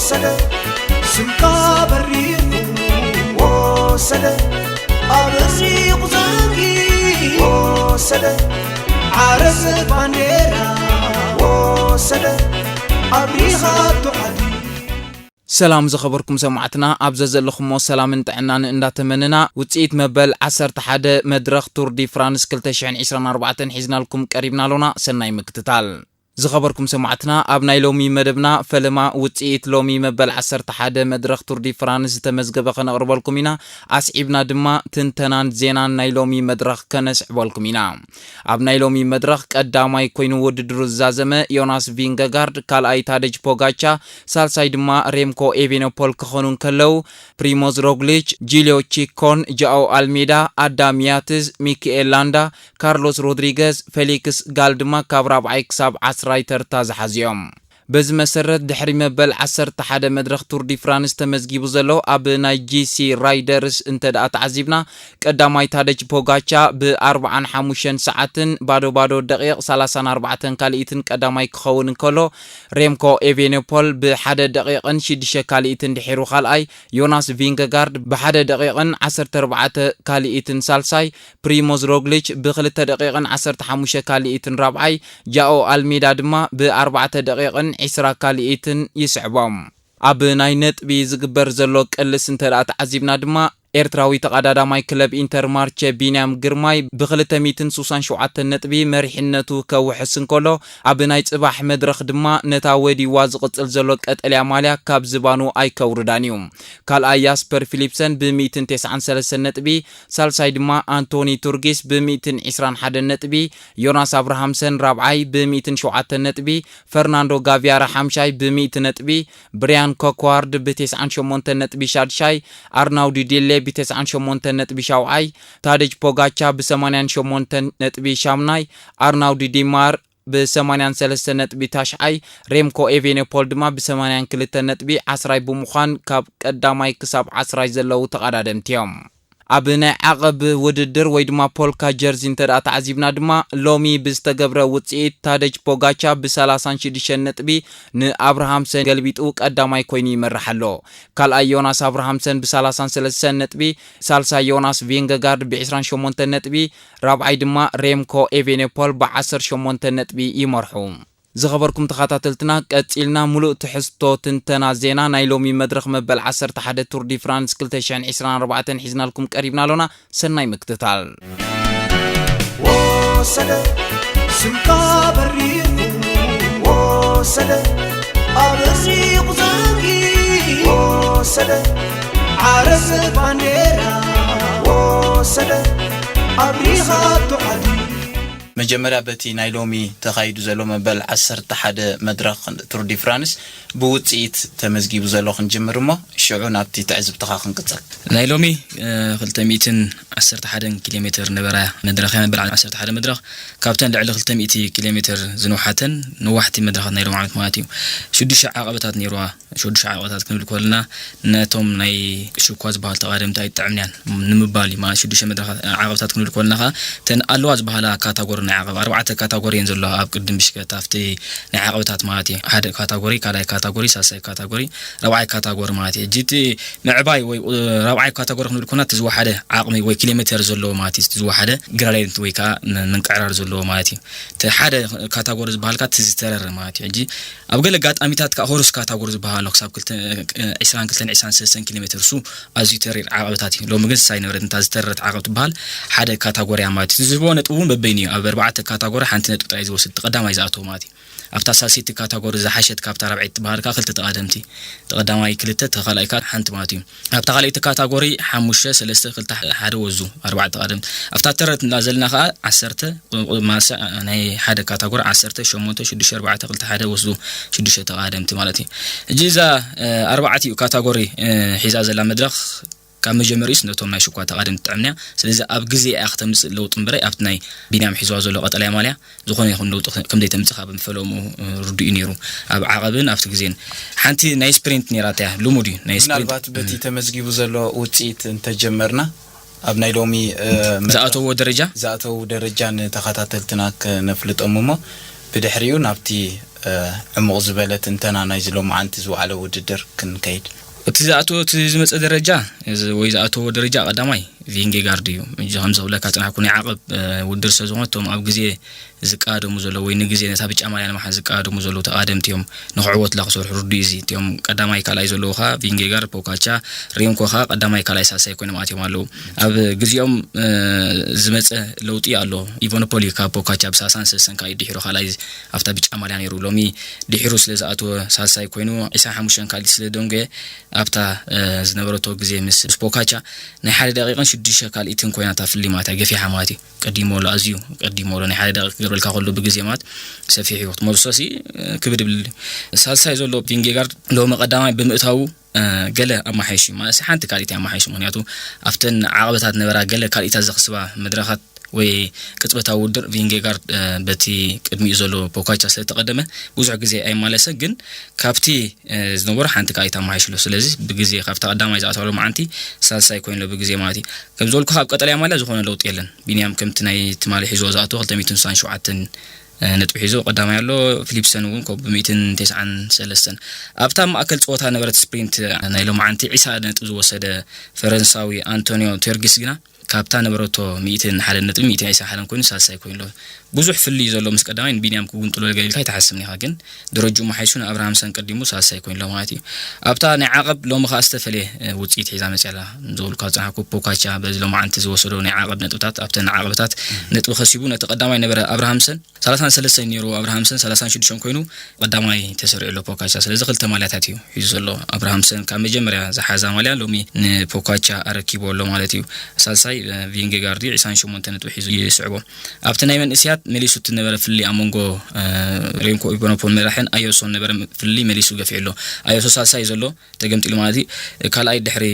ወሰደ ስምካ በሪኹ ወሰደ ኣብ ርሒቕ ዘንጊ ወሰደ ዓረስ ባንዴራ ወሰደ ኣብሪኻቶ ዓዲ። ሰላም ዝኸበርኩም ሰማዕትና፣ ኣብ ዘዘለኹሞ ሰላምን ጥዕናን እንዳተመነና፣ ውጽኢት መበል ዓሰርተ ሓደ መድረኽ ቱር ዲ ፍራንስ ክልተ ሽሕን ዕስራን ኣርባዕተን ሒዝናልኩም ቀሪብና ኣሎና። ሰናይ ምክትታል። ዝኸበርኩም ሰማዕትና፣ ኣብ ናይ ሎሚ መደብና ፈለማ ውጽኢት ሎሚ መበል ዓሰርተ ሓደ መድረኽ ቱር ዲ ፍራንስ ዝተመዝገበ ከነቕርበልኩም ኢና። ኣስዒብና ድማ ትንተናን ዜናን ናይ ሎሚ መድረኽ ከነስዕበልኩም ኢና። ኣብ ናይ ሎሚ መድረኽ ቀዳማይ ኮይኑ ውድድሩ ዝዛዘመ ዮናስ ቪንገጋርድ፣ ካልኣይ ታደጅ ፖጋቻ፣ ሳልሳይ ድማ ሬምኮ ኤቬኖፖል ክኾኑ እንከለዉ፣ ፕሪሞዝ ሮግሊች፣ ጂልዮ ቺኮን፣ ጃኦ ኣልሜዳ፣ ኣዳም ያትዝ፣ ሚኪኤል ላንዳ፣ ካርሎስ ሮድሪገዝ፣ ፌሊክስ ጋል ድማ ካብ ራብዓይ ክሳብ ዓስራይ ተርታ ዝሓዙ እዮም። በዚ መሰረት ድሕሪ መበል ዓሰርተ ሓደ መድረኽ ቱር ዲ ፍራንስ ተመዝጊቡ ዘሎ ኣብ ናይ ጂ ሲ ራይደርስ እንተ ደኣ ተዓዚብና፣ ቀዳማይ ታደጅ ፖጋቻ ብ ኣርብዓን ሓሙሽተን ሰዓትን ባዶ ባዶ ደቂቕ ሰላሳን ኣርባዕተን ካልኢትን ቀዳማይ ክኸውን እንከሎ፣ ሬምኮ ኤቬኖፖል ብሓደ ደቂቕን ሽዱሽተ ካልኢትን ድሒሩ ካልኣይ፣ ዮናስ ቪንገጋርድ ብሓደ ደቂቕን ዓሰርተ ኣርባዕተ ካልኢትን ሳልሳይ፣ ፕሪሞዝ ሮግሊች ብክልተ ደቂቕን ዓሰርተ ሓሙሽተ ካልኢትን ራብዓይ፣ ጃኦ ኣልሜዳ ድማ ብኣርባዕተ ደቂቕን ዕስራ ካልኢትን ይስዕቦም። ኣብ ናይ ነጥቢ ዝግበር ዘሎ ቅልስ እንተ ደኣ ተዓዚብና ድማ፣ ኤርትራዊ ተቐዳዳማይ ክለብ ኢንተር ማርቸ ቢንያም ግርማይ ብክልተ ሚእትን ስሳን ሸውዓተን ነጥቢ መሪሕነቱ ከውሕስ እንከሎ፣ ኣብ ናይ ጽባሕ መድረኽ ድማ ነታ ወዲዋ ዝቕጽል ዘሎ ቀጠልያ ማልያ ካብ ዝባኑ ኣይከውርዳን እዩ። ካልኣይ ያስፐር ፊሊፕሰን ብሚእትን ተስዓን ሰለስተን ነጥቢ፣ ሳልሳይ ድማ ኣንቶኒ ቱርጊስ ብሚእትን ዕስራን ሓደን ነጥቢ፣ ዮናስ ኣብርሃምሰን ራብዓይ ብሚእትን ሸውዓተን ነጥቢ፣ ፈርናንዶ ጋቪያራ ሓምሻይ ብሚእቲ ነጥቢ፣ ብሪያን ኮክዋርድ ብተስዓን ሸሞንተን ነጥቢ ሻድሻይ፣ ኣርናውዲ ዲሌ ብተስዓን ሸሞንተን ነጥቢ ሻውዓይ፣ ታደጅ ፖጋቻ ብሰማንያን ሸሞንተን ነጥቢ ሻምናይ፣ ኣርናውዲ ዲማር ብሰማንያን ሰለስተን ነጥቢ ታሽዓይ፣ ሬምኮ ኤቬኔፖል ድማ ብሰማንያን ክልተን ነጥቢ ዓስራይ ብምዃን ካብ ቀዳማይ ክሳብ ዓስራይ ዘለዉ ተቐዳደምቲ እዮም። ኣብ ናይ ዓቐብ ውድድር ወይ ድማ ፖልካ ጀርዚ እንተ ደኣ ተዓዚብና ድማ፣ ሎሚ ብዝተገብረ ውጽኢት ታደጅ ፖጋቻ ብሰላሳን ሽዱሽተን ነጥቢ ንኣብርሃምሰን ገልቢጡ ቀዳማይ ኮይኑ ይመርሕ ኣሎ። ካልኣይ ዮናስ ኣብርሃምሰን ብሰላሳን ሰለስተን ነጥቢ፣ ሳልሳይ ዮናስ ቪንገጋርድ ብዕስራን ሸሞንተን ነጥቢ፣ ራብዓይ ድማ ሬምኮ ኤቬኔፖል ብዓሰርተ ሸሞንተ ነጥቢ ይመርሑ። ዝኸበርኩም ተኸታተልትና፣ ቀጺልና ምሉእ ትሕዝቶ ትንተና ዜና ናይ ሎሚ መድረኽ መበል ዓሰርተ ሓደ ቱር ዲ ፍራንስ ክልተ ሽሕን ዕስራን ኣርባዕተን ሒዝናልኩም ቀሪብና ኣሎና። ሰናይ ምክትታል። ወሰደ ስምካ በሪኹ ወሰደ ኣብ ርሒቕ ዘንጊ ወሰደ ዓረስ ባንዴራ ወሰደ ኣብሪኻቶ ዓዲ። መጀመርያ በቲ ናይ ሎሚ ተኻይዱ ዘሎ መበል ዓሰርተ ሓደ መድረኽ ቱር ዲ ፍራንስ ብውጽኢት ተመዝጊቡ ዘሎ ክንጅምር እሞ፣ ሽዑ ናብቲ ትዕዝብትኻ ክንቅጽል። ናይ ሎሚ፣ እ፣ ክልተ ሚእትን ዓሰርተ ሓደን ኪሎ ሜትር ነበራ መድረኽ እያ። መበል ዓሰርተ ሓደ መድረኽ ካብተን ልዕሊ ክልተ ሚእቲ ኪሎ ሜትር ዝነውሓተን ነዋሕቲ መድረኻት ናይ ሎም ዓመት ማለት እዩ። ሽዱሽተ ዓቐበታት ነይርዋ። ሽዱሽተ ዓቐበታት ክንብል ከለና ነቶም ናይ ሽኳ ዝበሃል ተቓደምቲ ኣይትጥዕምንያን ንምባል እዩ። ማለት ሽዱሽተ መድረኻት፣ ዓቐበታት ክንብል ከለና ኸዓ እተን ኣለዋ ዝበሃላ ካታጎሪ ናይ ዓቐብ ኣርባዕተ ካታጎሪ እየን ዘለዋ ኣብ ቅድም ብሽክለታ ኣብቲ ናይ ዓቐበታት ማለት እዩ። ሓደ ካታጎሪ፣ ካልኣይ ካታጎሪ፣ ሳልሳይ ካታጎሪ፣ ራብዓይ ካታጎሪ ማለት እዩ። ሕጂ እቲ ምዕባይ ወይ ራብዓይ ካታጎሪ ክንብል ከለና እቲ ዝወሓደ ዓቕሚ ወይ ኪሎ ሜትር ዘለዎ ማለት እዩ። እቲ ዝወሓደ ግራዲየንት ወይ ከዓ ም-፣ ምንቅዕራር ዘለዎ ማለት እዩ። እቲ ሓደ ካታጎሪ ዝበሃል ከዓ እቲ ዝተረረ ማለት እዩ። ሕጂ ኣብ ገለ ኣጋጣሚታት ከዓ ሆርስ ካታጎሪ ዝበሃል ኣሎ። ክሳብ ክልተ፣ ዒስራን ክልተን ዒስራን ሰለስተን ኪሎ ሜትር እሱ ኣዝዩ ተሪር ዓቐብታት እዩ። ሎሚ ግን ንሳ ኣይነበረትን እታ ዝተረረት ዓቐብ ትበሃል። ሓደ ካታጎሪ እያ ማለት እዩ። እቲ ዝህቦ ነጥቢ እውን በበይኑ እዩ። ኣብ ኣርባዕተ ካታጎሪ ሓንቲ ነጥቢ ጥራይ ዝወስድ፣ እቲ ቀዳማይ ዝኣተወ ማለት እዩ። ኣብታ ሳልሰይቲ ካታጎሪ ዝሓሸት ካብታ ራብዐይቲ ትበሃል ከዓ ክልተ ተቓደምቲ፣ እቲ ቀዳማይ ክልተ፣ እቲ ካልኣይ ከዓ ሓንቲ ማለት እዩ። ኣብታ ካልኣይቲ ካታጎሪ ሓሙሽተ፣ ሰለስተ፣ ክልተ፣ ሓደ ወስዱ ኣርባዕተ ተቓደምቲ። ኣብታ ተረት እንዳ ዘለና ከዓ ዓሰርተ፣ ቁ-፣ ቁ-፣ ማሳ-፣ ናይ ሓደ ካታጎሪ ዓሰርተ፣ ሸሞንተ፣ ሽዱሽተ፣ ኣርባዕተ፣ ክልተ፣ ሓደ ወስዱ ሽዱሽተ ተቓደምቲ ማለት እዩ። ሕጂ እዛ፣ እ፣ ኣርባዕቲኡ ካታጎሪ፣ እ፣ ሒዛ ዘላ መድረኽ ካብ መጀመሪኡስ ነቶም ናይ ሽኳ ተቓደምቲ ትጥዕም እያ። ስለዚ ኣብ ግዜ እያ ክተምጽእ ለውጢ እምበረ ኣብቲ ናይ ቢንያም ሒዝዋ ዘሎ ቀጠልያ ማልያ ዝኾነ ይኹን ለውጢ ከ-፣ ከም ዘይተምጽእ ካብ ፈለምኡ፣ እ፣ ርዱእ እዩ ነይሩ። ኣብ ዓቐብን ኣብቲ ግዜን። ሓንቲ ናይ ስፕሪንት ነይራታ እያ። ልሙድ እዩ ናይ ስፕሪንት። ምናልባት በቲ ተመዝጊቡ ዘሎ ውጽኢት እንተጀመርና፣ ኣብ ናይ ሎሚ፣ እ፣ መድረኽ ዝኣተዎ ደረጃ? ዝኣተዉ ደረጃ ንተኸታተልትና ከነፍልጦም እሞ፣ ብድሕሪኡ ናብቲ፣ ዕሙቕ ዝበለ ትንተና ናይዚ ሎማዓንቲ ዝወዓለ ውድድር ክንከይድ። እቲ ዝኣተወ፣ እቲ ዝመፀ ደረጃ፣ እዚ ወይ ዝኣተወ ደረጃ ቀዳማይ ቪንጌጋርድ እዩ። እጂ ከም ዝብለካ ፅናሕኩ ናይ ዓቐብ ውድድር ስለ ዝኾነ፣ እቶም ኣብ ግዜ ዝቀዳደሙ ዘለዉ ወይ ንግዜ ነታ ብጫ ማልያ ንምሓዝ ዝቀዳደሙ ዘለዉ ተቐዳደምቲ እዮም ንኽዕወቱላ ክሰርሑ ርዱእ እዩ። እዚ እቲኦም ቀዳማይ ካልኣይ ዘለዉ ኸዓ ቪንጌጋርድ፣ ፖካቻ፣ ሬምኮ ኸዓ ቀዳማይ ካልኣይ ሳልሳይ ኮይኖም ኣትዮም ኣለዉ። ኣብ ግዜኦም ዝመፀ ለውጢ ኣሎ። ኢቮኖፖሊ ካብ ፖካቻ ብሳልሳን ሰለስተን ካልኣይ ድሒሩ ካልኣይ ኣብታ ብጫ ማልያ ነይሩ። ሎሚ ድሒሩ ስለ ዝኣተወ ሳልሳይ ኮይኑ ዒስራን ሓሙሽተን ካልኢት ስለ ደንጎየ ኣብታ ዝነበረቶ ግዜ ምስ ፖካቻ ናይ ሓደ ደቂቕን ሽዱሽተ ካልኢትን ኮይና እታ ፍልልይ ማለት እያ፣ ገፊሓ ማለት እዩ። ቀዲሞ ኣሎ፣ ኣዝዩ ቀዲሞ ኣሎ። ናይ ሓደ ደቂቕ ክገብረልካ ከሎ ብግዜ ማለት ሰፊሕ እዩ። ክትመልሶ ሲ ክብድ ብል። ሳልሳይ ዘሎ ቪንጌጋርድ ሎሚ ቀዳማይ ብምእታዉ ገለ ኣማሓይሽ እዩ ማለት ሓንቲ ካልኢት ኣማሓይሽ። ምክንያቱ ኣብተን ዓቐበታት ነበራ ገለ ካልኢታት ዘኽስባ መድረኻት ወይ ቅጽበታዊ ውድድር ቪንጌጋርድ በቲ ቅድሚኡ ዘሎ ፖካቻ ስለ ተቐደመ ብዙሕ ግዜ ኣይመለሰን። ግን ካብቲ ዝነበሮ ሓንቲ ካልኢት ኣማሓይሽሎ። ስለዚ ብግዜ ካብታ ቀዳማይ ዝኣተወ ሎማዓንቲ ሳልሳይ ኮይኑሎ ብግዜ ማለት እዩ። ከም ዝበልኩ ካብ ቀጠልያ ማልያ ዝኾነ ለውጢ የለን። ቢንያም ከምቲ ናይ ትማሊ ሒዝዎ ዝኣተወ ክልተ ሚእትን ስሳን ሸውዓተን ነጥቢ ሒዙ ቀዳማይ ኣሎ። ፊሊፕሰን እውን ኮ ብሚእትን ተስዓን ሰለስተን። ኣብታ ማእከል ጸወታ ነበረት ስፕሪንት ናይ ሎማዓንቲ ዒስራ ነጥቢ ዝወሰደ ፈረንሳዊ ኣንቶኒዮ ቴርጊስ ግና ካብታ ነበረቶ ሚእትን ሓደ ነጥቢ ሚእትን ዒስራን ሓደን ኮይኑ ሳልሳይ ኮይኑ ኣሎ። ብዙሕ ፍልልይ ዘሎ ምስ ቀዳማይ ንቢንያም ክጉንጥሎ ገለ ኢልካ ኣይትሓስብን ኢኻ፣ ግን ደረጅኡ መሓይሹ ንኣብርሃምሰን ቀዲሙ ሳልሳይ ኮይኑ ኣሎ ማለት እዩ። ኣብታ ናይ ዓቐብ ሎሚ ከኣ ዝተፈለየ ውጽኢት ሒዛ መጽያ ኣላ። ዝብልካ ዝጸናሕኩ ፖካቻ በዚ ሎማዓንቲ ዝወሰዶ ናይ ዓቐብ ነጥብታት ኣብተን ዓቐብታት ነጥቢ ከሲቡ ነቲ ቀዳማይ ነበረ ኣብርሃምሰን ሰላሳን ሰለስተን ነይሩ ኣብርሃምሰን ሰላሳን ሽዱሽተን ኮይኑ ቀዳማይ ተሰሪዑ ኣሎ ፖካቻ። ስለዚ ክልተ ማልያታት እዩ ሒዙ ዘሎ ኣብርሃምሰን ካብ መጀመርያ ዝሓዛ ማልያ ሎሚ ንፖካቻ ኣረኪቡ ኣሎ ማለት እዩ። ሳልሳይ ቪንጌጋርድ ዒስራን ሸሞንተ ነጥቢ ሒዙ ይስዕቦ። ኣብቲ ናይ መንእስያት መሊሱ እቲ ነበረ ፍልልይ ኣብ መንጎ ሬምኮ ኢቨኖፖል መራሕን ኣዮሶን ነበረ ፍልልይ መሊሱ ገፊዑ ኣሎ። ኣዮሶ ሳልሳይ ዘሎ ተገምጢሉ ማለት እዩ። ካልኣይ ድሕሪ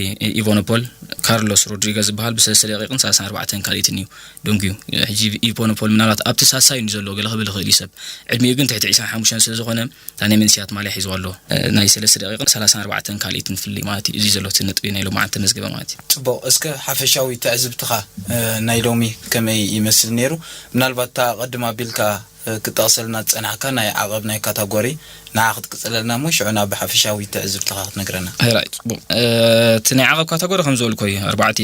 ኢቮኖፖል ካርሎስ ሮድሪገዝ ዝበሃል ብሰለስተ ደቂቕን ሰላሳን ኣርባዕተን ካልኢትን እዩ ደንጉዩ። ሕጂ ኢቮኖፖል ምናልባት ኣብቲ ሳልሳይ እዩ ዘሎ ገለ ክብል ይኽእል እዩ ሰብ። ዕድሚኡ ግን ትሕቲ ዒስራን ሓሙሽተን ስለ ዝኾነ እታ ናይ መንእስያት ማልያ ሒዝዋ ኣሎ። ናይ ሰለስተ ደቂቕን ሰላሳን ኣርባዕተን ካልኢትን ፍልልይ ማለት እዩ። እዚ ዘሎ እቲ ነጥቢ ናይ ሎማዓንቲ ተመዝገበ ማለት እዩ። ጽቡቕ፣ እስከ ሓፈሻዊ ትዕዝብትኻ ናይ ሎሚ ከመይ ይመስል ነይሩ? ምናልባት እታ ቅድም ኣቢልካ ክጠቕሰልና ዝጸናሕካ ናይ ዓቐብ ናይ ካታጎሪ ንዓ ክትቅጽለልና እሞ ሽዑ ናብ ሓፈሻዊ ትዕዝብትኻ ክትነግረና። ሕራይ፣ ጽቡቕ። እቲ ናይ ዓቐብ ካታጎሪ ከም ዝበልኮ እዩ። ኣርባዕተ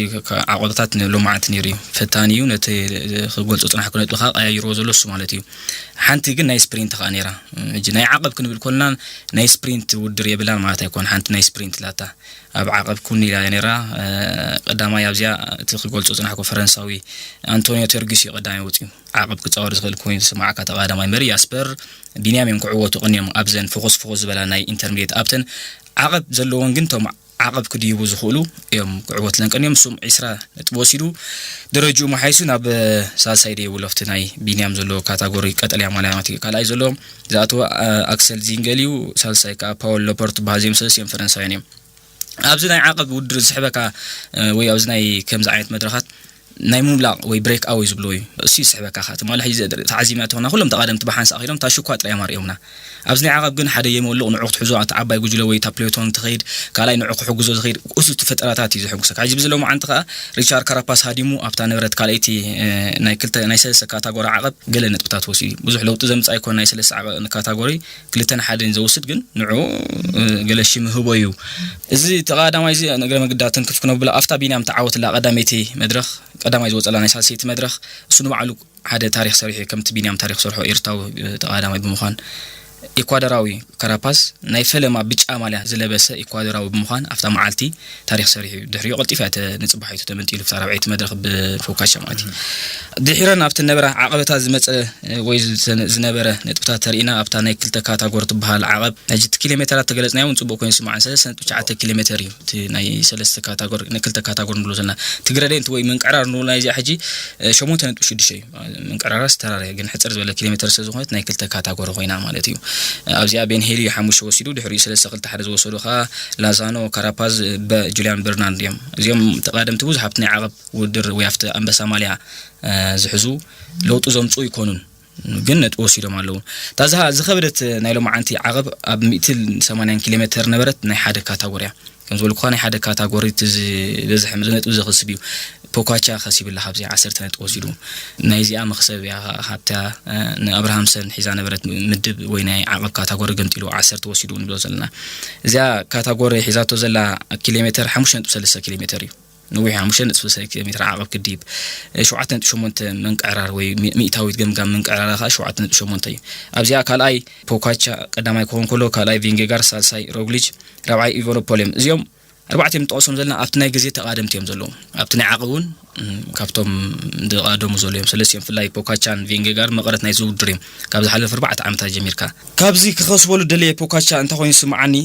ዓቐብታት ሎማዓንቲ ነይሩ እዩ። ፈታኒ እዩ። ነቲ ክገልጾ ዝጸናሕኩ ነጥቢ ከኣ ቀያይርዎ ዘሎ እሱ ማለት እዩ። ሓንቲ ግን ናይ ስፕሪንት ከኣ ነይራ። ሕጂ ናይ ዓቐብ ክንብል ኮልና ናይ ስፕሪንት ውድድር የብላን ማለት ኣይኮን። ሓንቲ ናይ ስፕሪንት ላታ ኣብ ዓቐብ ኩን ኢላ እያ ነይራ። ቀዳማይ ኣብዚኣ እቲ ክገልጾ ዝጸናሕኩ ፈረንሳዊ ኣንቶኒዮ ቴርጊስ እዩ ቀዳማይ ወጺኡ። ዓቐብ ክጻወር ዝኽእል ኮይኑ ዝስምዓካ ተቐዳዳማይ መሪ ያስፐር ቢንያም እዮም ክዕወቱ ቀንዮም። ኣብዘን ፍኹስ ፍኹስ ዝበላ ናይ ኢንተርሚድየት ኣብተን ዓቐብ ዘለወን ግን እቶም ዓቐብ ክድይቡ ዝኽእሉ እዮም ክዕወትለን ቀንዮም። እሱም ዒስራ ነጥቢ ወሲዱ ደረጅኡ መሓይሱ ናብ ሳልሳይ ደይቡ ኣሎ። ኣብቲ ናይ ቢንያም ዘለዎ ካታጎሪ ቀጠልያ ማልያ ማለት እዩ። ካልኣይ ዘሎ ዝኣተወ ኣክሰል ዚንገል እዩ። ሳልሳይ ከዓ ፓውል ሎፖርት በሃል። እዚኦም ሰለስቲኦም ፈረንሳውያን እዮም። ኣብዚ ናይ ዓቐብ ውድድር ዝስሕበካ ወይ ኣብዚ ናይ ከምዚ ዓይነት መድረኻት ናይ ምምላቕ ወይ ብሬክ ኣወይ ዝብልዎ እዩ። እሱ ይስሕበካ። ከ ትማሊ ሕጂ ተዓዚብና ተኾና ኩሎም ተቓደምቲ ብሓንሳእ ከይዶም እታ ሽኳ ጥራይ እዮም ኣርእዮምና። ኣብዚ ናይ ዓቐብ ግን ሓደ የመልቕ ንዑ ክትሕዞ፣ እቲ ዓባይ ጉጅለ ወይ እታ ፕሌቶን ትኸይድ፣ ካልኣይ ንዑ ክሕግዞ ዝኸይድ እሱ እቲ ፈጠራታት እዩ ዘሐጉሰካ። ሕጂ ብዚ ሎማዓንቲ ከኣ ሪቻርድ ካራፓስ ሃዲሙ ኣብታ ነበረት ካልኣይቲ ናይ ክልተ ናይ ሰለስተ ካታጎሪ ዓቐብ ገለ ነጥብታት ወሲዱ እዩ። ብዙሕ ለውጢ ዘምጽእ ኣይኮነ ናይ ሰለስተ ዓቐብ ካታጎሪ ክልተን ሓደን ዘውስድ ግን ንዑ ገለ ሽም ህቦ እዩ። እዚ ተቐዳዳማይ እዚ ንእግረ መግዳ ተንክፍ ክነብሎ ኣብታ ቢንያም ተዓወትላ ቀዳመይቲ መድረኽ ቀዳማይ ዝወጸላ ናይ ሳልሰይቲ መድረኽ እሱ ንባዕሉ ሓደ ታሪኽ ሰሪሑ ከምቲ ቢንያም ታሪኽ ሰርሖ ኤርትራዊ ተቐዳዳማይ ብምዃን ኢኳዶራዊ ካራፓስ ናይ ፈለማ ብጫ ማልያ ዝለበሰ ኢኳዶራዊ ብምዃን ኣብታ መዓልቲ ታሪኽ ሰሪሑ እዩ። ድሕሪኡ ቀልጢፋ እያ ተንጽባሒቱ ተመንጢሉ ኣብታ ራብዐይቲ መድረኽ ብፎካሻ ማለት እዩ። ድሒረን ኣብቲ ነበረ ዓቐበታት ዝመጸ ወይ ዝነበረ ነጥብታት ተሪእና ኣብታ ናይ ክልተ ካታጎሪ ትበሃል ዓቐብ ሕጂ እቲ ኪሎ ሜተራት ተገለጽናዮ እውን ጽቡቕ ኮይኑ ይስማዓን ሰለስተ ነጥቢ ትሽዓተ ኪሎ ሜተር እዩ። እቲ ናይ ሰለስተ ካታጎሪ ናይ ክልተ ካታጎሪ ንብሎ ዘለና እቲ ግረዴንት ወይ ምንቅዕራር ንብሎ ናይዚኣ ሕጂ ሸሞንተ ነጥቢ ሽዱሽተ እዩ። ምንቅራራ ዝተራረየ ግን ሕፅር ዝበለ ኪሎ ሜተር ስለ ዝኾነት ናይ ክልተ ካታጎሪ ኮይና ማለት እዩ። ኣብዚኣ ቤን ሄሊ ሓሙሽተ ወሲዱ ድሕሪኡ ሰለስተ ክልተ ሓደ ዝወሰዱ ከዓ ላዛኖ ካራፓዝ በ ጁሊያን በርናርድ እዮም። እዚኦም ተቐዳደምቲ ብዙሕ ኣብቲ ናይ ዓቐብ ውድድር ወይ ኣብቲ ኣንበሳ ማልያ ዝሕዙ ለውጢ ዘምፁ ይኮኑን ግን ነጥቢ ወሲዶም ኣለዉ። እታ ዝኸበደት ናይ ሎማዓንቲ ዓቐብ ኣብ ሚእትን ሰማንያን ኪሎ ሜተር ነበረት ናይ ሓደ ካታጎርያ ከም ዝበልኩኻ ናይ ሓደ ካታጎሪ እቲ ዝበዝሐ ነጥቢ ዘኽስብ እዩ። ፖኳቻ ከሲብላ ካብዚ ዓሰርተ ነጥቢ ወሲዱ። ናይዚኣ መኽሰብ እያ፣ ካብታ ንኣብርሃምሰን ሒዛ ነበረት ምድብ ወይ ናይ ዓቐብ ካታጎሪ ገምጢሉ ዓሰርተ ወሲዱ ንብሎ ዘለና። እዚኣ ካታጎሪ ሒዛቶ ዘላ ኪሎ ሜተር ሓሙሽተ ነጥቢ ሰለስተ ኪሎ ሜተር እዩ። ነዊሕ ሓሙሽተ ነጥቢ ሰለስተ ኪሎ ሜተር ዓቐብ ክድይብ፣ ሸውዓተ ነጥቢ ሸሞንተ መንቀዕራር ወይ ሚእታዊት ገምጋም መንቀዕራራ ከዓ ሸውዓተ ነጥቢ ሸሞንተ እዩ። ኣብዚኣ ካልኣይ ፖኳቻ ቀዳማይ ክኾን ከሎ፣ ካልኣይ ቪንጌጋር፣ ሳልሳይ ሮግሊች፣ ራብዓይ ኢቮኖፖል እዮም። እዚኦም ኣርባዕተ እዮም ንጠቕሶም ዘለና፣ ኣብቲ ናይ ግዜ ተቓደምቲ እዮም ዘለዉ። ኣብቲ ናይ ዓቐብ እውን ካብቶም ዝቐደሙ ዘለዉ እዮም። ሰለስቲኦም፣ ብፍላይ ፖካቻን ቪንጌጋር፣ መቐረት ናይዚ ውድድር እዮም። ካብ ዝሓለፈ ኣርባዕተ ዓመታት ጀሚርካ ካብዚ ክኸስበሉ ደለየ ፖካቻ እንታይ ኮይኑ ይስምዓኒ፣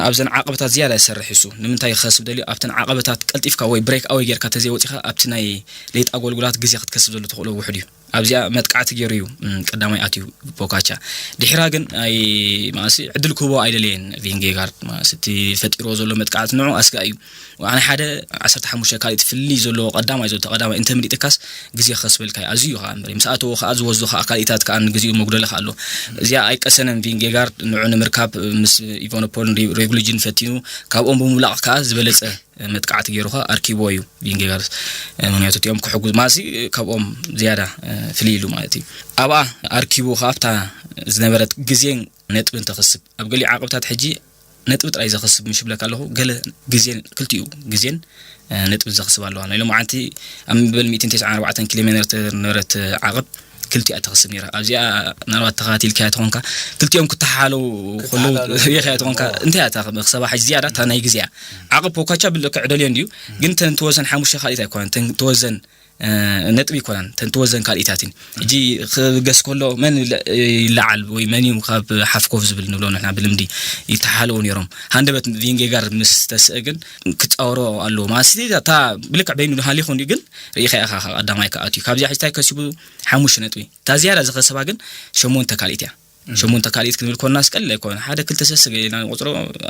ኣብዘን ዓቐበታት ዝያዳ ይሰርሕ እሱ። ንምንታይ ክኸስብ ደልዩ? ኣብተን ዓቐበታት ቀልጢፍካ ወይ ብሬክ ኣወይ ጌርካ ተዘይወፂኻ ኣብቲ ናይ ሌጣ ጎልጉላት ግዜ ክትከስብ ዘሎ ትኽእሎ ውሑድ እዩ። ኣብዚኣ መጥቃዕቲ ገይሩ እዩ ቀዳማይ ኣትዩ ፖካቻ። ድሕራ ግን ኣይ ማእሲ ዕድል ክህቦ ኣይደለየን ቪንጌጋርድ። ማእሲ እቲ ፈጢሮ ዘሎ መጥቃዕቲ ንዑ ኣስጋ እዩ። ኣነ ሓደ ዓሰርተ ሓሙሽተ ካልኢት ፍልይ ዘለዎ ቀዳማይ ዘሎ ተቐዳማይ እንተ ምሊጥካስ ግዜ ክኸስበልካ እዩ። ኣዝዩ እዩ ከዓ እምበር ምስ ኣተዎ ከዓ ዝወስዶ ከዓ ካልኢታት ከዓ ንግዚኡ መጉደለ ከዓ ኣሎ። እዚኣ ኣይቀሰነን ቪንጌጋርድ ንዑ ንምርካብ ምስ ኢቫኖፖልን ሬጉሊጅን ፈቲኑ ካብኦም ብምውላቕ ከዓ ዝበለፀ መጥቃዕቲ ገይሩ ኸኣ ኣርኪብዎ እዩ ቪንጌጋርስ። ምክንያቱ እቲኦም ክሕጉዝ ማሲ ካብኦም ዝያዳ ፍልይ ኢሉ ማለት እዩ። ኣብኣ ኣርኪቡ ኸኣ ኣብታ ዝነበረት ግዜን ነጥብን ተኸስብ። ኣብ ገሊኡ ዓቐብታት ሕጂ ነጥቢ ጥራይ ዘኸስብ ምሽ ብለካ ኣለኹ። ገለ ግዜን ክልቲኡ ግዜን ነጥቢ ዘኸስብ ኣለዋ። ናይ ሎማዓንቲ ኣብ መበል ሚእትን ተስዓን ኣርባዕተን ኪሎ ሜትር ዝነበረት ዓቐብ ክልቲኣ ተኸስብ ነይራ። ኣብዚኣ ምናልባት ተኸታቲልካያ ተኾንካ ክልቲኦም ክተሓሓለው ከለዉ ሪኢኻያ ተኾንካ እንታይ እያ እታ ክሳብ ሕጂ ዝያዳ እታ ናይ ግዜያ ዓቐብ ፖካቻ ብልክዕ ደልዮ እንድዩ ግን ተን ትወዘን ሓሙሽተ ካልኢት ኣይኮነን ተን ትወዘን ነጥቢ ኣይኮናን ተን ትወዘን ካልኢታትን ሕጂ ክብገስ ከሎ መን ይለዓል ወይ መን እዩ ካብ ሓፍ ኮፍ ዝብል ንብሎ ንሕና ብልምዲ ይተሓሓለዉ ነይሮም። ሃንደበት ቪንጌጋር ምስ ተስአ ግን ክፃወሮ ኣለዎ ማለት እታ ብልክዕ በይኑ ሃሊኹ እንድዩ ግን ርኢኻ ኢኻ ቀዳማይ ክኣትዩ ካብዚኣ ሕጂ እንታይ ከሲቡ ሓሙሽተ ነጥቢ እታ ዝያዳ ዝኸሰባ ግን ሸሞንተ ካልኢት እያ። ሸሞንተ ካልኢት ክንብል ኮና ስቀል ኣይኮነ ሓደ ክልተ ሰለስተ ገለ ኢና ንቆፅሮ።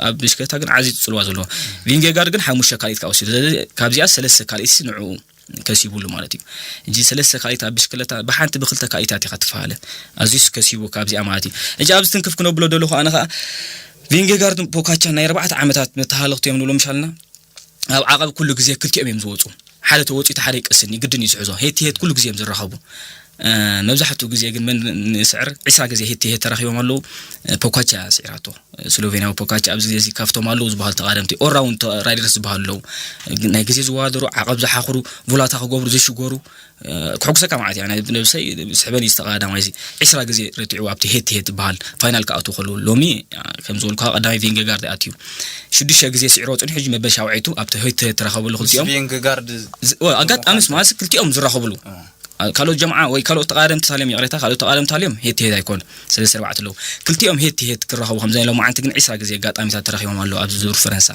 ኣብ ብሽክለታ ግን ዓዚ ፅልዋ ዘለዎ ቪንጌጋር ግን ሓሙሽተ ካልኢት ከዓ ወሲዱ። ስለዚ ካብዚኣ ሰለስተ ካልኢት ንዕኡ ከሲቡሉ ማለት እዩ። እጂ ሰለስተ ካልኢት ኣብ ብሽክለታ ብሓንቲ ብክልተ ካልኢታት ኢኻ ትፈሃለ። ኣዝዩስ ከሲቡ ካብዚኣ ማለት እዩ። እጂ ኣብዚ ትንክፍ ክነብሎ ደለኹ ኣነ ከዓ ቪንጌጋርድ ፖካቻ ናይ ኣርባዕተ ዓመታት መተሃለኽቲ እዮም ንብሎ ምሻልና ኣብ ዓቐብ ኩሉ ግዜ ክልቲኦም እዮም ዝወፁ። ሓደ ተወፂኡ እቲ ሓደ ይቀስን እዩ፣ ግድን እዩ ዝሕዞ። ሄድ ቱ ሄድ ኩሉ ግዜ እዮም ዝራኸቡ። መብዛሕትኡ ግዜ ግን መን ንስዕር ዕስራ ግዜ ሄድ ቱ ሄድ ተራኺቦም ኣለዉ። ፖካቻ ስዒራቶ፣ ስሎቬንያዊ ፖካቻ ኣብዚ ግዜ እዚ ካብቶም ኣለዉ ዝበሃሉ ተቓደምቲ ኦራውንድ ራይደርስ ዝበሃሉ ኣለዉ። ናይ ግዜ ዝወዳደሩ፣ ዓቐብ ዝሓኽሩ፣ ቮላታ ክገብሩ ዝሽገሩ፣ ክሕጉሰካ ማለት እያ። ናይ ነብሰይ ስሕበኒ ዝተቐዳማይ እዚ ዕስራ ግዜ ረቲዑ ኣብቲ ሄድ ቱ ሄድ ዝበሃል ፋይናል ክኣቱ ከሉ ሎሚ ከም ዝበልኩ ቀዳማይ ቪንጌጋርድ ኣትዩ ሽዱሽተ ግዜ ስዕሮ ጽንሑ ሕጂ መበል ሻውዓይቱ ኣብቲ ሄድ ቱ ሄድ ተራኸበሉ ክልቲኦም ቪንጌጋርድ ኣጋጣሚስ ማለት ክልቲኦም ዝራኸብሉ ካልኦት ጀምዓ ወይ ካልኦት ተቃደምቲ ታልዮም ይቕሬታ ካልኦት ተቃደምቲ ታልዮም ሄድ ቱ ሄድ ኣይኮን ሰለስተ ኣርባዕተ ኣለዉ ክልቲኦም ሄድ ቱ ሄድ ክራኸቡ ከም ዘይ ሎማዓንቲ ግን ዕስራ ግዜ ኣጋጣሚታት ተራኺቦም ኣለዉ ኣብዚ ዙር ፈረንሳ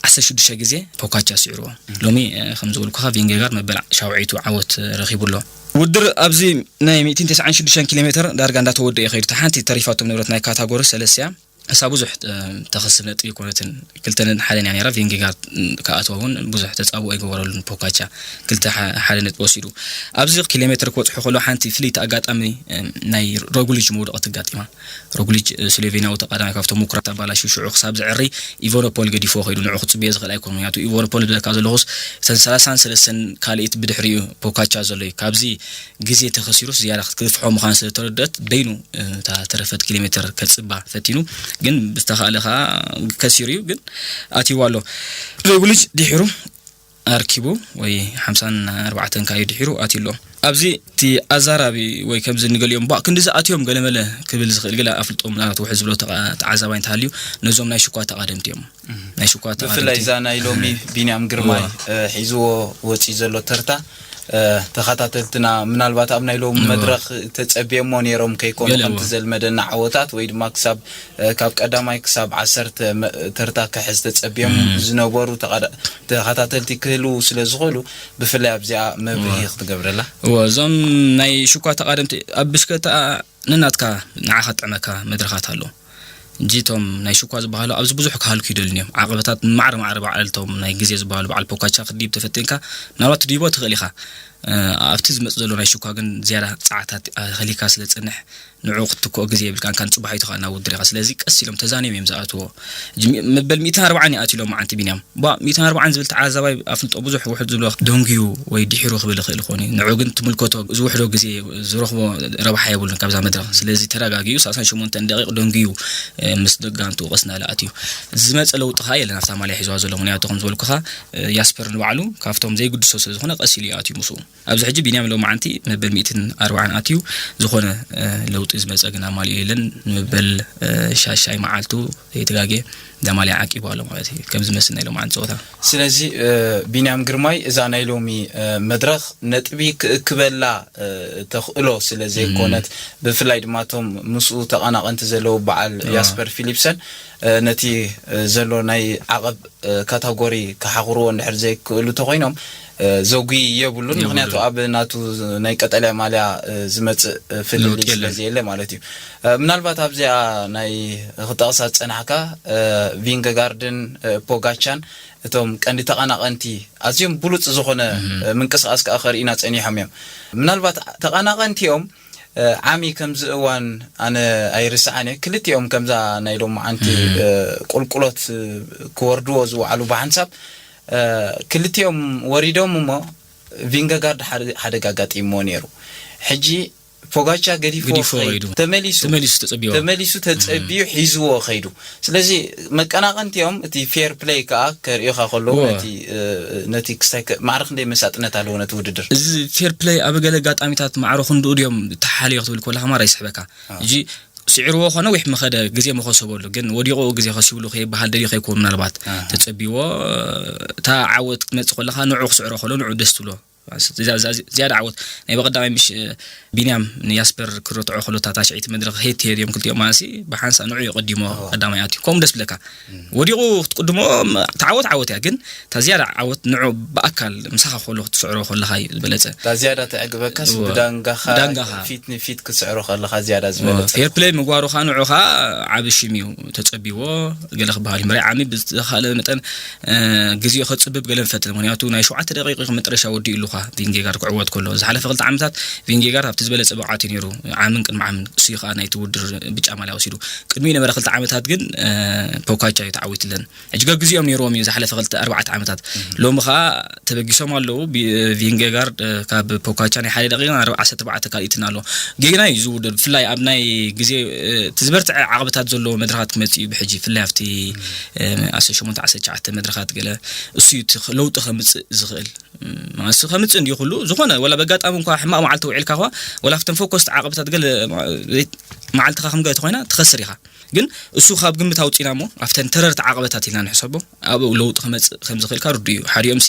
ዓሰርተ ሽዱሽተ ግዜ ፖካቻ ስዒርዎ። ሎሚ ከም ዝበልኩኻ ቪንጌጋርድ መበል ሻውዓይቱ ዓወት ረኺቡ ኣሎ። ውድድር ኣብዚ ናይ ሚእትን ተስዓን ሽዱሽተን ኪሎ ሜትር ዳርጋ እንዳተወደአ ይኸይድ። እታ ሓንቲ ተሪፋቶም ንብረት ናይ ካታጎሪ ሰለስተ እያ። እሳ ብዙሕ ተኸስብ ነጥቢ ኣይኮነትን። ክልተን ሓደን እያ ነይራ። ቪንጌጋርድ ክኣትዋ እውን ብዙሕ ተጻብኦ ኣይገበረሉን። ፖካቻ ክልተ ሓደ ነጥቢ ወሲዱ። ኣብዚ ኪሎ ሜትር ክበጽሑ ከሎ ሓንቲ ፍልይቲ ኣጋጣሚ ናይ ሮግሊጅ መውደቐት ኣጋጢማ። ሮግሊጅ ስሎቬንያዊ ተቓዳማይ ካብቶም ምኩራት ኣባላሹ ሽዑ ክሳብ ዝዕሪ ኢቮኖፖል ገዲፎ ከይዱ ንዑ ክጽበዮ ዝኽእል ኣይኮን ምክንያቱ ኢቮኖፖል ዝብለካ ዘለኹስ እተን ሰላሳን ሰለስተን ካልኢት ብድሕሪኡ ፖካቻ ዘሎ እዩ ካብዚ ግዜ ተኸሲሩስ ዝያዳ ክትግፍሖ ምዃን ስለ ተረድአት በይኑ እታ ተረፈት ኪሎ ሜትር ከጽባ ፈቲኑ ግን ብዝተኻእለ ከዓ ከሲሩ እዩ ግን ኣትይዋ ኣሎ ሮግሊጅ ድሒሩ ኣርኪቡ ወይ ሓምሳን ኣርባዕተን ካዩ ድሒሩ ኣትዩ ኣሎ። ኣብዚ እቲ ኣዛራቢ ወይ ከምዚ ንገሊኦም ቧእ ክንዲ ዝኣትዮም ገለመለ ክብል ዝኽእል ገለ ኣፍልጦ ምናልባት ውሕድ ዝብሎ ተዓዛባይ እንተሃልዩ ነዞም ናይ ሽኳ ተቓደምቲ እዮም። ናይ ሽኳ ብፍላይ እዛ ናይ ሎሚ ቢንያም ግርማይ ሒዝዎ ወፂ ዘሎ ተርታ ተኸታተልትና ምናልባት ኣብ ናይ ሎሚ መድረኽ ተፀብየሞ ነይሮም ከይኮኑ ከምቲ ዘልመደና ዓወታት ወይ ድማ ክሳብ ካብ ቀዳማይ ክሳብ ዓሰርተ ተርታ ክሕዝ ተፀብዮም ዝነበሩ ተኸታተልቲ ክህልዉ ስለ ዝኽእሉ ብፍላይ ኣብዚኣ መብርሂ ክትገብረላ። እወ እዞም ናይ ሽኳ ተቓደምቲ ኣብ ብሽከታ ነናትካ ንዓኻ ጥዕመካ መድረኻት ኣሎ። እንጂ እቶም ናይ ሽኳ ዝበሃሉ ኣብዚ ብዙሕ ክሃልኩ ይደልን እዮም። ዓቐበታት ማዕረ ማዕረ በዓል እቶም ናይ ግዜ ዝበሃሉ በዓል ፖካቻ ክትድይብ ተፈቲንካ ምናልባት ትድይቦ ትኽእል ኢኻ። እ፣ ኣብቲ ዝመጽእ ዘሎ ናይ ሽኳ ግን ዝያዳ ጸዓታት ኣኸሊካ ስለ ዝጸንሕ ንዕኡ ክትትክኦ ግዜ የብልካን፣ ካን ጽባሕ ይትኻ ናብ ውድድር ኢኻ። ስለዚ ቀስ ኢሎም ተዛንዮም እዮም ዝኣትዎ። ሕጂ ሚ-፣ መበል ሚእትን ኣርባዓን ይኣትዩ ሎም መዓንቲ ቢንያም። ባ፣ ሚእትን ኣርባዓን ዝብል ተዓዛባይ ኣፍልጦ ብዙሕ ውሑድ ዝብሎ ደንጉዩ ወይ ድሒሩ ክብል ይኽእል ይኸውን እዩ። ንዑ ግን ትምልከቶ ዝውሕዶ ግዜ ዝረኽቦ ረብሓ የብሉን ካብዛ መድረኽ። ስለዚ ተረጋጊኡ ሰላሳን ሸሞንተን ደቂቕ ደንጉዩ፣ እ፣ ምስ ደጋንቱ ቀስ እናበለ ኣትዩ። ዝመጸ ለውጢ ኸኣ የለን ኣብታ ማልያ ሒዝዋ ዘሎ። ምኽንያቱ ከም ዝበልኩኻ፣ እ፣ ያስፐር ንባዕሉ ካብቶም ዘይግድሶ ስለ ዝኾነ ቀስ ኢሉ እዩ ኣትዩ ምስኡ። ኣብዚ ሕጂ ቢንያም ሎማዓንቲ መበል ሚእትን ኣርባዓን ኣትዩ፣ ዝኾነ፣ እ፣ ለውጢ ዝመጸ ግን ኣማሊኡ የለን። ንመበል፣ እ፣ ሻሻይ መዓልቱ ዘይተጋግየ እዛ ማልያ ዓቂቡ ኣሎ ማለት እዩ። ከም ዝመስል ናይ ሎማዓንቲ ጸወታ። ስለዚ፣ እ፣ ቢንያም ግርማይ እዛ ናይ ሎሚ፣ እ፣ መድረኽ ነጥቢ ክእክበላ፣ እ፣ ተኽእሎ ስለ ዘይኮነት፣ ብፍላይ ድማ እቶም ምስኡ ተቐናቐንቲ ዘለዉ በዓል ኣዎ። ያስፐር ፊሊፕሰን፣ እ፣ ነቲ፣ እ፣ ዘሎ ናይ ዓቐብ፣ እ፣ ካታጎሪ ክሓኽርዎ እንድሕር ዘይክእሉ ተኾይኖም፣ እ፣ ዘጉይ የብሉን። የብሉን። ምኽንያቱ ኣብ ናቱ ናይ ቀጠልያ ማልያ፣ እ፣ ዝመጽእ፣ እ፣ ፍልልይ ለውጢ ስለ የለን። ዘየለ ማለት እዩ። እ፣ ምናልባት ኣብዚኣ ናይ ክጠቕሳ ዝጸናሕካ፣ እ፣ ቪንገጋርድን፣ እ፣ ፖጋቻን እቶም ቀንዲ ተቐናቐንቲ ኣዝዮም ብሉጽ ዝኾነ፣ እህ። እ፣ ምንቅስቓስ ከኣ ከርእዩና ጸኒሖም እዮም። ምናልባት ተቐናቐንቲኦም፣ እ፣ ዓሚ ከምዚ እዋን ኣነ ኣይርስዓን እየ። ክልቲኦም ከምዛ ናይ ሎማዓንቲ፣ እህ። እ፣ ቁልቁሎት፣ እ፣ ክወርድዎ ዝወዓሉ ብሓንሳብ፣ እ፣ ክልቲኦም ወሪዶም እሞ ቪንገጋርድ ሓደ፣ ሓደጋ ኣጋጢምዎ ነይሩ። ሕጂ ፖጋቻ ገዲፍዎ ገዲፍዎ ከይዱ። ከይዱ። ተመሊሱ። ተመሊሱ ተጸቢዎ። ተመሊሱ ተጸቢዩ ሒዝዎ ከይዱ። ስለዚ መቀናቐንቲኦም እቲ ፌር ፕለይ ከኣ ከርእዩኻ ከለዉ እወ። ነቲ፣ እ፣ ነቲ ክስታይ ከ-፣ ማዕረ ክንደይ መሳጥነት ኣለዎ ነቲ ውድድር? እዚ ፌር ፕለይ ኣብ ገለ ኣጋጣሚታት ማዕረ ክንድኡ ድዮም ተሓልዮ ክትብል ከለኻ ማራ ይስሕበካ። ኣዎ። ሕጂ ስዒርዎ እኳ ነዊሕ ምኸደ ግዜ ምኸሰበሉ፣ ግን ወዲቑ ግዜ ከሲብሉ ከይበሃል ደልዩ ከይኮን ምናልባት ኣሃ። ተጸቢዎ፣ እታ ዓወት ክትመጽእ ከለኻ ንዑ ክስዕሮ ከሎ ንዑ ደስ ትብሎ። እዛ፣ እዛ፣ እዛ፣ ዝያዳ ዓወት ናይ በቐዳማይ ምሽ-፣ ቢንያም ንያስፐር ክርትዖ ከሎ እታ ታሽዐይቲ መድረኽ ሄድ ሄድ እዮም ክልቲኦም ማለትሲ ብሓንሳእ ንዑ እዩ ቀዲሞ ኣዎ። ቀዳማይ ኣትዩ። ከምኡ ደስ ብለካ። እም። ወዲቑ ክትቅድሞ፣ ም-፣ እታ ዓወት ዓወት እያ፣ ግን እታ ዝያዳ ዓወት ንዑ ብኣካል ምሳኻ ከሎ ክትስዕሮ ከለኻ እዩ ዝበለጸ። እታ ዝያዳ ተዕግበካስ እወ። ብዳንጋኻ ብዳንጋኻ። ፊት ንፊት ክትስዕሮ ከለኻ ዝያዳ ዝበለጸ። ፌር ፕለይ ምግባሩ ኸኣ ንዑ ኸኣ ዓቢ ሽም እዩ ተጸቢዎ፣ ገለ ክበሃል እዩ። ምርኣይ ዓሚ ብዝተኻእለ መጠን፣ እ፣ ግዜኡ ከጽብብ ገለ ንፈትን። ምኽንያቱ ናይ ሸውዓተ ደቂቕ መጥረሻ ወዲኡ ኣሉኻ ቪንጌጋርድ ክዕወት ከሎ። ዝሓለፈ ክልተ ዓመታት ቪንጌጋርድ ኣብቲ ዝበለጸ ብቕዓት እዩ ነይሩ። ዓምን ቅድሚ ዓምን እሱ እዩ ኸኣ ናይቲ ውድድር ብጫ ማልያ ወሲዱ። ቅድሚኡ ነበረ ክልተ ዓመታት ግን፣ እ፣ ፖካቻ እዩ ተዓዊትለን። ሕጂ ገግዚኦም ነይርዎም እዩ ዝሓለፈ ክልተ ኣርባዕተ ዓመታት። እም። ሎሚ ኸኣ ተበጊሶም ኣለዉ። ቢ-፣ ቪንጌጋርድ፣ እ፣ ካብ ፖካቻ ናይ ሓደ ደቂቕ ኣርባ-፣ ዓሰርተ ኣርባዕተ ካልኢትን ኣሎ። ጌና እዩ ዝውደድ። ብፍላይ ኣብ ናይ ግዜ፣ እ፣ እቲ ዝበርትዐ ዓቕብታት ዘለዎ መድረኻት ክመጽእ እዩ ብሕጂ። ብፍላይ ኣብቲ፣ እም። እ፣ ዓሰርተ ሸሞንተ ዓሰርተ ትሽዓተ መድረኻት ገለ እሱ እዩ እቲ ለውጢ ከምጽእ ዝኽእል። እም፣ እሱ ከምጽእ እንዲዩ ኩሉ። ዝኾነ ወላ በጋጣሚ እንኳ ሕማቕ መዓልቲ ውዒልካ እኳ፣ ወላ ኣብተን ፎከስቲ ዓቕብታት ገለ፣ እ፣ መዓልትኻ ከም ገለ ተኾይና ትኸስር ኢኻ። ግን እሱ ካብ ግምት ኣውጺና እሞ ኣብተን ተረርቲ ዓቐበታት ኢልና ንሕሰቦ፣ ኣብኡ ለውጢ ክመጽእ ከም ዝኽእል ከኣ ርዱእ እዩ። ሓዲኦምሲ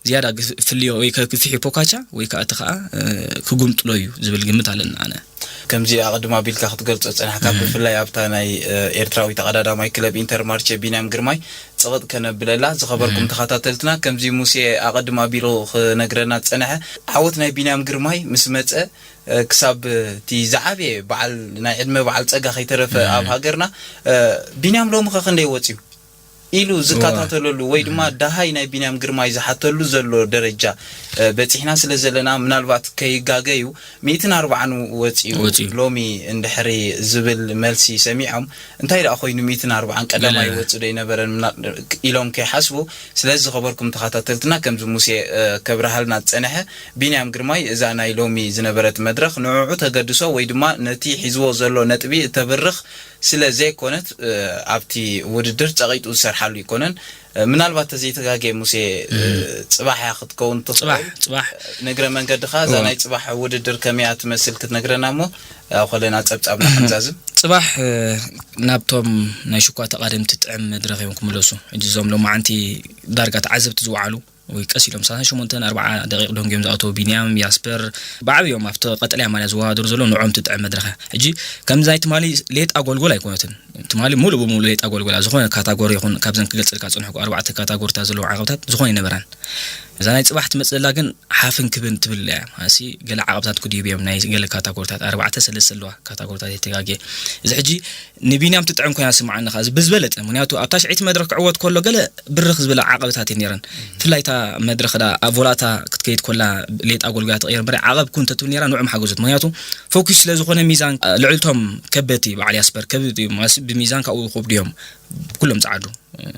ዝያዳ ግፍ-፣ ፍልዮ ወይ ከግፍሕ እዩ ፖካቻ ወይ ከኣ እቲ ከኣ፣ እ፣ ክጉምጥሎ እዩ ዝብል ግምት ኣለኒ ኣነ። ከምዚ ኣቐድም ኣቢልካ ክትገልጾ ዝጸናሕካ፣ እህ። ብፍላይ ኣብታ ናይ፣ እ፣ ኤርትራዊ ተቐዳዳማይ ክለብ ኢንተርማርቼ ቢንያም ግርማይ ጽቕጥ ከነብለላ፣ ዝኸበርኩም እህ። ተኸታተልትና፣ ከምዚ ሙሴ ኣቐድም ኣቢሉ ክነግረና ዝጸንሐ፣ ዓወት ናይ ቢንያም ግርማይ ምስ መጸ፣ እ፣ ክሳብ እቲ ዝዓበየ በዓል፣ ናይ ዕድመ በዓል ጸጋ ከይተረፈ እም። ኣብ ሃገርና፣ እ፣ ቢንያም ሎሚ ከ ክንደይ ወጺኡ? ኢሉ እዋ። ዝከታተለሉ ወይ ድማ እም። ደሃይ ናይ ቢንያም ግርማይ ዝሓተሉ ዘሎ ደረጃ፣ እ፣ በጺሕና ስለ ዘለና፣ ምናልባት ከይጋገዩ ሚእትን ኣርባዓን ወጺኡ ወጺኡ። ሎሚ እንድሕሪ ዝብል መልሲ ሰሚዖም፣ እንታይ ደኣ ኮይኑ ሚእትን ኣርባዓን ቀዳማይ ገለ። ይወጽእ ዶ ኣይነበረን ምና-፣ ኢሎም ከይሓስቡ፣ ስለዚ ዝኸበርኩም ተኸታተልትና፣ ከምዚ ሙሴ፣ እ፣ ከብርሃልና ዝጸንሐ፣ ቢንያም ግርማይ እዛ ናይ ሎሚ ዝነበረት መድረኽ ንዕዑ ተገድሶ ወይ ድማ ነቲ ሒዝዎ ዘሎ ነጥቢ እተብርኽ ስለ ዘይኮነት፣ እ፣ ኣብቲ ውድድር ጸቒጡ ዝሰርሓሉ ኣይኮነን። እ፣ ምናልባት ተዘይተጋግየ ሙሴ፣ እ፣ እም። ጽባሕ እያ ክትከውን ትኽእል። ጽባሕ፣ ጽባሕ። ንእግረ መንገድኻ እዛ እዋ። ናይ ጽባሕ ውድድር ከመይ እያ ትመስል ክትነግረና እሞ፣ ኣብ ከለና ጸብጻብና ክንዛዝም። ጽባሕ፣ እ፣ ናብቶም ናይ ሽኳ ተቓደምቲ ጥዕም መድረኽ እዮም ክምለሱ። ሕጂ እዞም ሎማዓንቲ ዳርጋ ተዓዘብቲ ዝወዓሉ ወይ ቀስ ኢሎም ሰላሳ ሸሞንተ ኣርባዓ ደቂቕ ደንጎዮም ዝኣተዉ ቢንያም፣ ያስፐር፣ ብዓብዮም ኣብቲ ቀጠልያ ማልያ ዝወዳደሩ ዘለዉ ንዕኦም ትጥዕም መድረኽ እያ። ሕጂ ከምዚ ናይ ትማሊ ሌጣ ጎልጎል ኣይኮነትን። ትማሊ ሙሉእ ብሙሉእ ሌጣ ጎልጎል እያ። ዝኾነ ካታጎሪ ይኹን ካብዘን ክገልጸልካ ዝጸንሕኩ ኣርባዕተ ካታጎሪታት ዘለዉ ዓቐብታት ዝኾነ ኣይነበራን። እዛ ናይ ጽባሕ ትመጽእ ዘላ ግን ሓፍን ክብን ትብል እያ። ማለትሲ ገለ ዓቐብታት ክድይቡ እዮም፣ ናይ ገለ ካታጎሪታት፣ ኣርባዕተ ሰለስተ ኣለዋ ካታጎሪታት የተጋግየ። እዚ ሕጂ ንቢንያም ትጥዕም ኮይና ስምዓኒ ከኣ ብዝበለጠ፣ ምክንያቱ ኣብ ታሽዐይቲ መድረኽ ክዕወት ከሎ ገለ ብርኽ ዝበላ ዓቐብታት እየን ነይረን። ብፍላይ እታ መድረኽ ዳ ኣብ ቮላታ ክትከይድ ኮላ ሌጣ ጎልጎያ ትቕየር እምበር ዓቐብ ኩን ተትብል ነይራ ንዕኦም ሓገዞት። ምክንያቱ ፎኪስ ስለ ዝኾነ ሚዛን ልዕልቶም ከበቲ በዓል ያስፐር ከበቲ ማለትሲ ብሚዛን ካብኡ ክብዱ እዮም። ኩሎም ጸዓዱ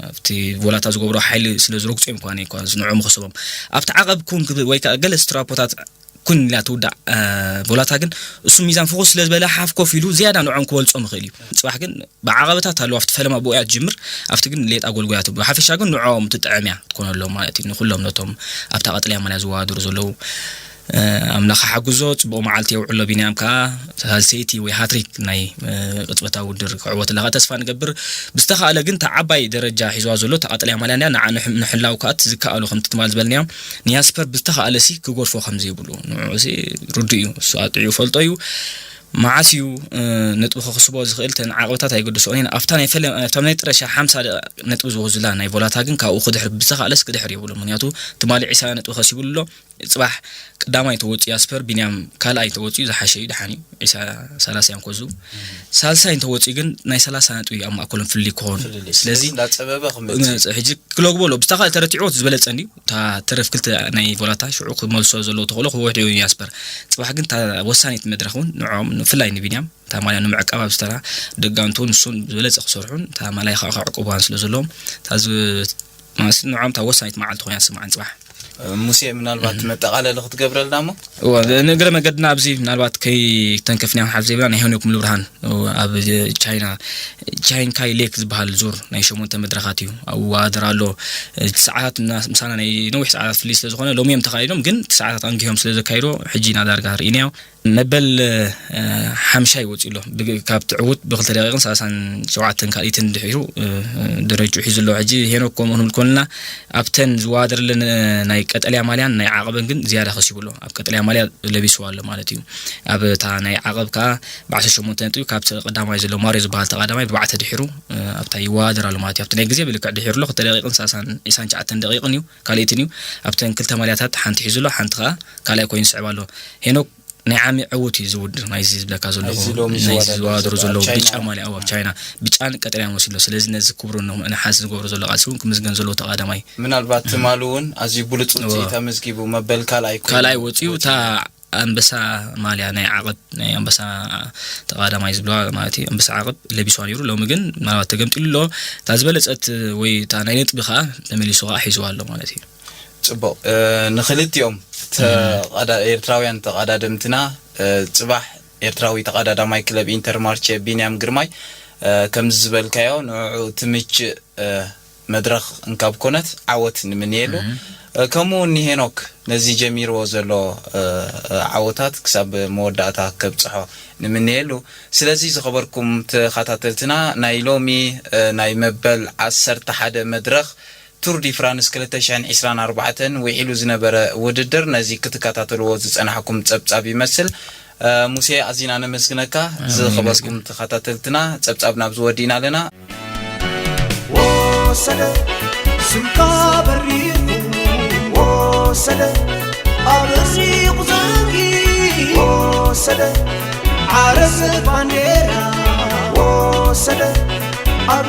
ኣብቲ ቮላታ ዝገብሮ ሓይሊ ስለ ዝረግጹ እዮም እኳ እኳ ንዕኦም ክስቦም ኣብቲ ዓቐብ ኩን ክብል ወይ ከዓ ገለ ስትራፖታት ኩን ኢላ ትውዳእ ቮላታ ግን እሱ ሚዛን ፍኹስ ስለ ዝበለ ሓፍ ኮፍ ኢሉ ዝያዳ ንዕኦም ክበልጾም ይኽእል እዩ። ጽባሕ ግን ብዓቐበታት ኣለዋ ኣብቲ ፈለማ ብኡ እያ ትጅምር። ኣብቲ ግን ሌጣ ጎልጎያ ትብሎ ሓፈሻ ግን ንዕኦም ትጥዕም እያ ትኮነሎም ማለት እዩ። ንኩሎም ነቶም ኣብታ ቀጠልያ ማልያ ዝወዳደሩ ዘለዉ ኣምላኽ ሓግዞ። ጽቡቕ መዓልቲ የውዕሎ። ቢንያም ከኣ ሳልሰይቲ ወይ ሃትሪክ ናይ ቅጽበታዊ ውድድር ክዕወትላ ከኣ ተስፋ ንገብር። ብዝተኻእለ ግን እታ ዓባይ ደረጃ ሒዝዋ ዘሎ እታ ቀጠልያ ማልያ እንድያ። ንዓ ንሕ- ንሕላው ከኣ እቲ ዝከኣሎ ከምቲ ትማል ዝበልናዮ ንያስፐር ብዝተኻእለ ሲ ክጎድፎ ከም ዘይብሉ ንዕኡ ሲ ርዱእ እዩ። እሱ ኣጥዕዩ ፈልጦ እዩ። መዓስ እዩ ነጥቢ ከኽስቦ ዝኽእል? እተን ዓቐብታት ኣይገድስኦን እየን። ኣብታ ናይ ፈለ ኣብታ ናይ ጥረሻ ሓምሳ ነጥቢ ዝወዙላ ናይ ቮላታ ግን ካብኡ ክድሕር ብዝተኻእለስ ክድሕር የብሉ። ምክንያቱ ትማሊ ዒስራ ነጥቢ ከሲቡሉ ኣሎ። ጽባሕ ቀዳማይ ተወጺኡ ኣስፐር ቢንያም ካልኣይ ተወጺኡ ዝሓሸ እዩ። ደሓን እዩ። ዒሳ ሰላሳ እዮም ኮዙ ሳልሳይ እንተወጺኡ ግን ናይ ሰላሳ ነጥቢ ኣብ ማእከሎም ፍልልይ ክኾን። ስለዚ እንዳጸበበ ክመጽእ ሕጂ ክለግቦ ኣሎ። ብዝተኻለ ተረቲዕዎ ዝበለጸ እንድዩ። እታ ተረፍ ክልተ ናይ ቮላታ ሽዑ ክመልሶ ዘለዎ ተኽእሎ ክውሕድ እዩ ያስፐር። ጽባሕ ግን እታ ወሳኒት መድረኽ እውን ንዕኦም ብፍላይ ንቢንያም እታ ማልያ ንምዕቃብ ኣብ ዝተራ ደጋንቱ ንሱን ዝበለጸ ክሰርሑን እታ ማልያ ከዓ ከዕቅቡዋን ስለ ዘለዎም እታ ዝ- ማለት ንዕኦም እታ ወሳኒት መዓልቲ ኮይና ትስምዓን ጽባሕ። ሙሴ ምናልባት መጠቓለሊ ክትገብረልና እሞ እወ ንእግረ መገድና ኣብዚ ምናልባት ከይተንከፍና ሓፍ ዘይብና ናይ ሄኖክ ሙሉብርሃን ኣብ ቻይና ቻይንካይ ሌክ ዝበሃል ዙር ናይ ሸሞንተ መድረኻት እዩ ኣብዋድር ኣሎ። ሰዓታት ምሳና ናይ ነዊሕ ሰዓታት ፍልይ ስለ ዝኾነ ሎሚ እዮም ተኻይዶም ግን ሰዓታት ኣንጊሆም ስለ ዘካይዶ ሕጂ ኢና ዳርጋ ርኢናዮ። መበል ሓምሻይ ወፂኡ ኣሎ። ካብ ትዕውት ብክልተ ደቂቕን ሰላሳን ሸውዓተን ካልኢትን ድሒሩ ደረጅኡ ሒዙ ኣሎ። ሕጂ ሄኖክ ከምኡ ክንብል ኮንና ኣብተን ዝወዳደርለን ናይ ቀጠልያ ማልያን ናይ ዓቐብን ግን ዝያዳ ከሲቡ ኣሎ። ኣብ ቀጠልያ ማልያ ለቢስዋ ኣሎ ማለት እዩ። ኣብ እታ ናይ ዓቐብ ከዓ ብዓሰርተ ሸሞንተ ነጥቢ ካብ ቀዳማይ ዘሎ ማርዮ ዝበሃል ተቐዳማይ ብባዕተ ድሒሩ ኣብታ ይወዳደር ኣሎ ማለት እዩ። ኣብቲ ናይ ግዜ ብልክዕ ድሒሩ ኣሎ። ክልተ ደቂቕን ሰላሳን ዒስራን ትሽዓተን ደቂቕን እዩ ካልኢትን እዩ። ኣብተን ክልተ ማልያታት ሓንቲ ሒዙ ኣሎ፣ ሓንቲ ከዓ ካልኣይ ኮይኑ ይስዕብ ኣሎ። ሄኖክ ናይ ዓሚ ዕዉት እዩ ዝውድር ናይዚ ዝብለካ ዘለኹ ናይዚ ሎሚ ናይዚ ዝወዳደሩ ዝወዳደሩ ዘለዉ ዘለዉ ኣብ ቻይና። ብጫ ማልያ ኣብ ቻይና ብጫን ቀጠልያን ወሲሎ። ስለዚ ነዚ ክብሩ ንምእንሓስ ዝገብሮ ዘሎ ቃልሲ እውን ክምስገን ዘለዎ ተቐዳማይ ምናልባት ትማሊ እውን ኣዝዩ ብሉፅ ውፅኢት ኣመዝጊቡ መበል ካልኣይ ኮይኑ ካልኣይ ወፂኡ እታ ኣንበሳ ማልያ ናይ ዓቐብ ናይ ኣንበሳ ተቐዳማይ ዝብለዋ ማለት እዩ ኣንበሳ ዓቐብ ለቢስዋ ነይሩ። ሎሚ ግን ምናልባት ተገምጢሉ ኣሎ። እታ ዝበለፀት ወይ እታ ናይ ነጥቢ ከዓ ተመሊሱ ከዓ ሒዝዋ ኣሎ ማለት እዩ። ጽቡቕ። ንኽልቲኦም ኤርትራውያን ተቓዳደምትና፣ ጽባሕ ኤርትራዊ ተቓዳዳማይ ክለብ ኢንተርማርቼ ቢንያም ግርማይ፣ ከምዚ ዝበልካዮ ንዕኡ ትምችእ መድረኽ እንካብ ኮነት ዓወት ንምንየሉ። ከምኡ እውን ንሄኖክ ነዚ ጀሚርዎ ዘሎ ዓወታት ክሳብ መወዳእታ ከብጽሖ ንምንየሉ። ስለዚ ዝኸበርኩም ተኸታተልትና ናይ ሎሚ ናይ መበል ዓሰርተ ሓደ መድረኽ ቱር ዲ ፍራንስ ክልተ ሽሕን ዕስራን ኣርባዕተን ውዒሉ ዝነበረ ውድድር ነዚ ክትከታተልዎ ዝጸናሕኩም ጸብጻብ ይመስል። ሙሴ ኣዚና ነመስግነካ። ዝኸበርኩም ተኸታተልትና ጸብጻብ ናብ ዝወዲእና ኣለና። ወሰደ ስምካ በሪኹ ወሰደ ኣብ ርሒቕ ዘንጊ ወሰደ ዓረስ ባንዴራ ወሰደ ኣብ